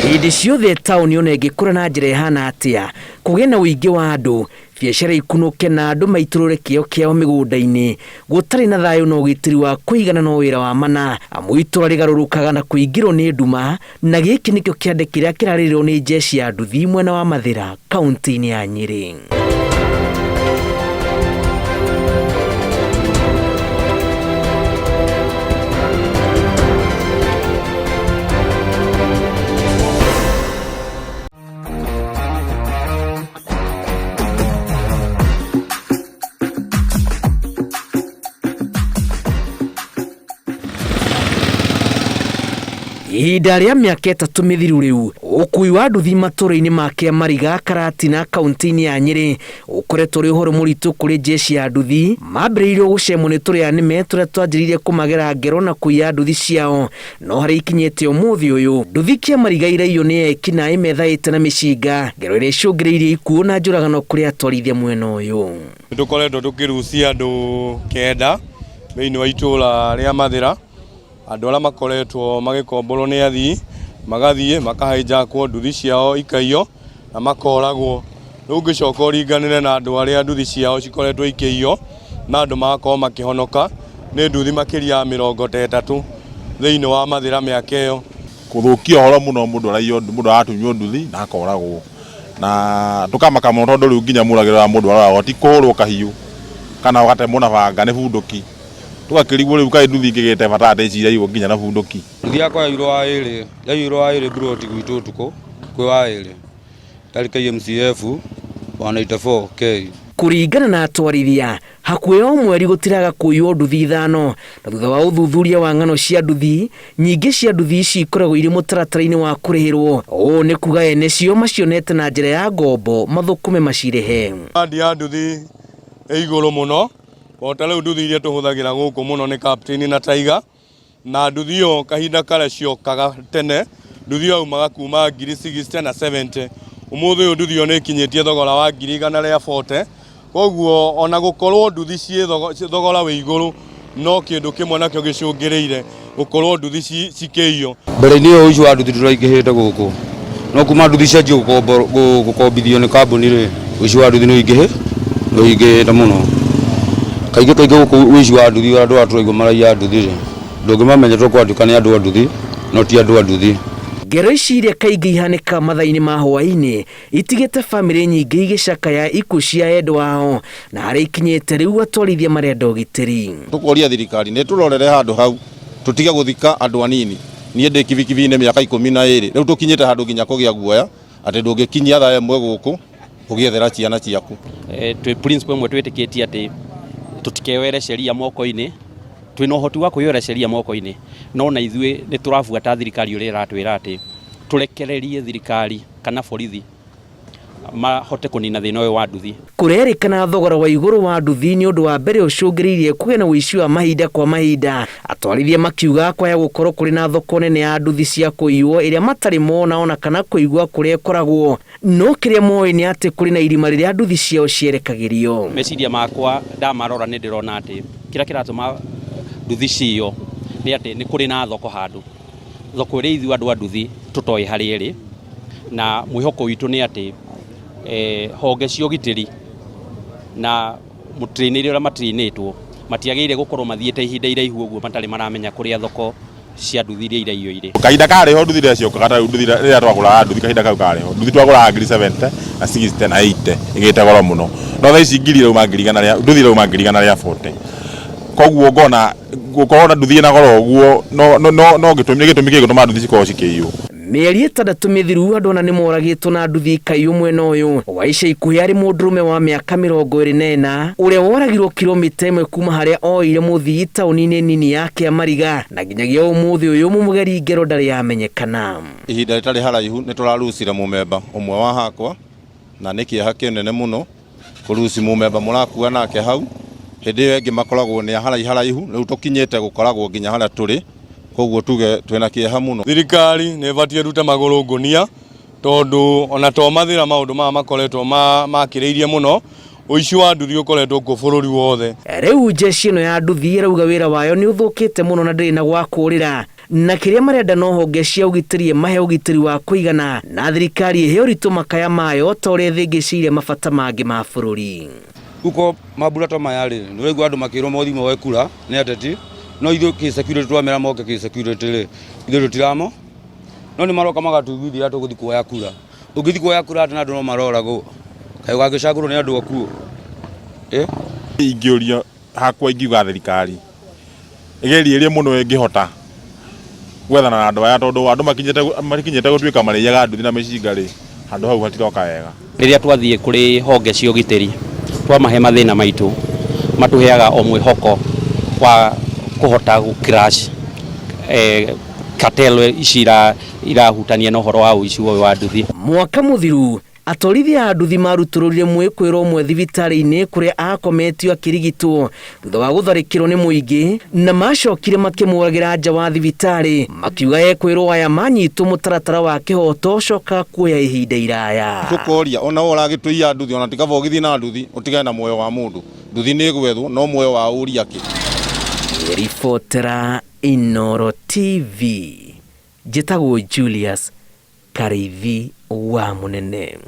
Hĩndĩ ciothe taũni ona ĩngĩkũra na njĩra ĩhana atĩa, kũgĩe na ũingĩ wa andũ, biacara ikunũke na andũ maitũrũre kĩo kĩao mĩgũnda-inĩ, gũtarĩ na thayũ na ũgitĩri wa kũigana no wĩra wa mana, amu itũra rĩgarũrũkaga na kũingĩrwo nĩ nduma, na gĩkĩ nĩkĩo kĩande kĩrĩa kĩrarĩrĩrwo nĩ jeshi ya nduthi mwena wa Mathĩra, kaunti-inĩ ya Nyĩrĩ. Ihinda rĩa mĩaka 3 mĩthiru rĩu, ũkui wa nduthi matũũra-inĩ ma Kĩamariga, Karatina, kaunti-inĩ ya Nyĩrĩ ũkoretwo ũrĩ ũhoro mũritũ kũrĩ jeshi ya nduthi. Mambĩrĩirio gũcemwo nĩ tũrĩa nĩme tũrĩa twanjĩrĩirie kũmagera ngero na kũiya nduthi ciao, no harĩa ikinyĩte ũmũthĩ ũyũ, nduthi Kĩamariga iraiywo nĩ eki naĩ methaĩte na mĩcinga, ngero ĩrĩa icũngĩrĩirie ikuũ na njũragano kũrĩ atwarithia mwena ũyũ. Nĩ tũkoretwo tũkĩrucia andũ 9 thĩinĩ wa itũũra rĩa Mathĩra. Andũ arĩa makoretwo magĩkomborwo nĩ athii magathiĩ makahijackwo nduthi ciao ikaiywo na makoragwo. Rĩu ũngĩcoka ũringanĩre na andũ arĩa nduthi ciao cikoretwo ikĩiywo na andũ magakorwo makĩhonoka nĩ nduthi makĩria ya 30 thĩinĩ wa Mathĩra mĩaka ĩyo. Kũthũkia ũhoro mũno mũndũ araiywo, mũndũ aratunywo nduthi na akoragwo na tũkamaka mũno tondũ rĩu nginya mũragĩro wa mũndũ aroragwo ti kũhũrwo kahiũ kana ũgatemwo na banga nĩ bunduki. Tũgakĩrigwo rĩu kaĩ nduthi ingĩgĩte bata atĩ ici iraiywo nginya na bunduki. Nduthi yakwa yaiyirwo wa ĩrĩ, yaiyirwo wa ĩrĩ mburoti gwitũ ũtukũ kwĩ wa ĩrĩ, yarĩ KMCF 184 K. Kũringana na atwarithia, hakuhĩ o mweri gũtiraga kũiywo nduthi 5, na thutha wa ũthuthuria wa ng'ano cia nduthi, nyingĩ cia nduthi ici ikoragwo irĩ mũtaratara-inĩ wa kũrĩhĩrwo. Ũũ nĩ kuga ene cio macionete na njĩra ya ngombo mathũkũme macirĩhe. Demand ya nduthi ĩ igũrũ mũno. O ta rĩu nduthi iria tũhũthagĩra gũkũ mũno nĩ Captain na Tiger, na nduthi ĩyo kahinda karĩa ciokaga tene, nduthi ĩyo yaumaga kuma ngiri 60 na 70. Ũmũthĩ ũyũ nduthi ĩyo nĩ ĩkinyĩtie thogora wa ngiri igana rĩa 40. Koguo ona gũkorwo nduthi ciĩ thogora wĩ igũrũ, no kĩndũ kĩmwe nakĩo gĩcũngĩrĩire gũkorwo nduthi cikĩiywo. Mbere-inĩ ĩyo ũici wa nduthi ndũraingĩhĩte gũkũ, no kuma nduthi cianjia gũkombithio nĩ kambuni rĩ, ũici wa nduthi nĩ ũingĩhĩte mũno. Kaingĩ kaingĩ gũkũ ũici wa nduthi andũ aya tũraigua maraiya nduthi rĩ, ndũngĩmamenya tondũ kwatuĩka nĩ andũ a nduthi, no ti andũ a nduthi. Ngero ici iria kaingĩ ihanĩkaga mathaa-inĩ ma hwaĩ-inĩ itigĩte bamĩrĩ nyingĩ igĩcakaya ikuũ cia endwa ao, na harĩa ikinyĩte rĩu atwarithia marenda ũgitĩri. Tũkoria thirikari nĩ tũrorere handũ hau tũtige gũthika andũ anini. Niĩ ndĩ kibikibi-inĩ mĩaka 12 rĩu tũkinyĩte handũ nginya kũgĩa guoya atĩ ndũngĩkinyia thaa 1 gũkũ ũgĩethera ciana ciaku. Twĩ principle ĩmwe twĩtĩkĩtie atĩ tũtikewere sheria moko-inĩ, twĩna ũhoti wa kwĩyoera sheria moko-inĩ, no na ithuĩ nĩ tũrabuata thirikari ũrĩa ĩratwĩra atĩ tũrekererie thirikari kana borithi mahote kũnina thĩna ũyũ wa nduthi. Kũrerĩkana thogora wa igũrũ wa nduthi nĩ ũndũ wa mbere ũcũngĩrĩirie kũgĩa na ũici wa mahinda kwa mahinda. Atwarithia makiuga kwaya gũkorwo kũrĩ na thoko nene ya nduthi cia kũiywo ĩrĩa matarĩ mona ona kana kũigua kũrĩa ĩkoragwo, no kĩrĩa moĩ nĩ atĩ kũrĩ na irima rĩrĩa nduthi ciao cierekagĩrio. Meciria makwa ndamarora nĩ ndĩrona atĩ kĩrĩa kĩratũma nduthi ciywo nĩ atĩ nĩ kũrĩ na thoko handũ, thoko ĩrĩa ithuĩ andũ a nduthi tũtoĩ harĩa ĩrĩ, na mwĩhoko witũ nĩ atĩ honge cia ũgitĩri na mũtrainĩre ũrĩa matrainĩtwo matiagĩrĩire gũkorwo mathiĩte ihinda iraihu ũguo matarĩ maramenya kũrĩa thoko cia nduthi iria iraiywo irĩ. Kahinda karĩ ho nduthi rĩrĩa ciokaga ta rĩu nduthi rĩrĩa twagũraga nduthi kahinda kau karĩ ho nduthi twagũraga ngiri 70 na 60 na 80 ĩgĩte goro mũno, no thaa ici ngiri irauma ngiri igana rĩa nduthi irauma ngiri igana rĩa 40 koguo ngona gũkorwo na nduthi ĩna goro ũguo no no no gĩtũmi nĩ gĩtũmi gĩgũtũma nduthi cikorwo cikĩiywo. Mĩeri 6 mĩthiru andũ ana nĩmoragĩtwo na nduthi ikaiywo mwena ũyũ wa ica ikuhĩ arĩ mũndũrũme wa mĩaka 24 ũrĩa woragirwo kilomita 1 kuma harĩa oire mũthii taũni-inĩ nini ya Kĩamariga, na nginyagia ũmũthĩ ũyũ mũmũgeri ngero ndarĩ yamenyekana. Ihinda rĩtarĩ haraihu nĩ tũrarucire mũmemba ũmwe wa hakwa na nĩ kĩeha kĩnene mũno kũruci mũmemba mũrakua nake hau, hĩndĩ ĩyo ĩngĩ makoragwo nĩ a haraiharaihu, rĩu tũkinyĩte gũkoragwo nginya harĩa tũrĩ, koguo tuge twĩna kĩeha mũno. Thirikari nĩ ĩbatiĩ ĩrute magũrũ ngũnia tondũ ona to Mathĩra maũndũ maya makoretwo makĩrĩirie mũno, ũici wa nduthi ũkoretwo kuo bũrũri wothe. Rĩu jeshi ĩno ya nduthi ĩrauga wĩra wayo nĩ ũthũkĩte mũno na ndĩrĩ na gwa kũrĩra. na kĩrĩa marenda no honge cia ũgitĩri ĩmahe ũgitĩri wa kũigana na thirikari ĩhe ũritũ makaya mayo ta ũrĩa ĩthĩngĩcĩire mabata mangĩ ma bũrũri. Uko mambura ta maya rĩ, nĩ ũraigua andũ makĩrwo mothi moe kura nĩ ateti, no ithuĩ kĩ security twamera moke kĩ security rĩ, ithuĩ tũtiramo, no nĩ maroka magatũiguithia tũgũthiĩ kuoya kura. Ũngĩthiĩ kuoya kura atĩ na andũ no maroragwo, kaĩ ũgagĩcagũrwo nĩ andũ akuũ? Eh? Ingĩũrio hakwa ingiuga thirikari ĩgerie ĩrĩa mũno ĩngĩhota gwethana na andũ aya tondũ andũ makinyĩte makinyĩte gũtuĩka marĩiyaga nduthi na mĩcinga rĩ, handũ hau hatiroka wega. Rĩrĩa twathiĩ kũrĩ honge cia ũgitĩri twamahe mathĩna maitũ, matũheaga o mwĩhoko wa kũhota gũ crash cartel ici irahutania na ũhoro wa ũici ũyũ wa nduthi. Mwaka mũthiru atwarithia a nduthi marutũrũrire mwĩkwĩrwo ũmwe thibitarĩ-inĩ kũrĩa akometio akĩrigitwo thutha wa gũtharĩkĩrwo nĩ mũingĩ na macokire makĩmũragĩra nja wa thibitarĩ makiuga ekwĩrwo aya manyitwo mũtaratara wa kĩhoto ũcokaga kuoya ihinda iraya. Tũkoria ona we ũragĩtũiya nduthi ona ti kaba ũgĩthiĩ na nduthi ũtigane na muoyo wa mũndũ. Nduthi nĩ ĩgwethwo no muoyo wa ũria kĩ? Ngĩribotera Inooro TV njĩtagwo Julius Karĩithi wa Mũnene.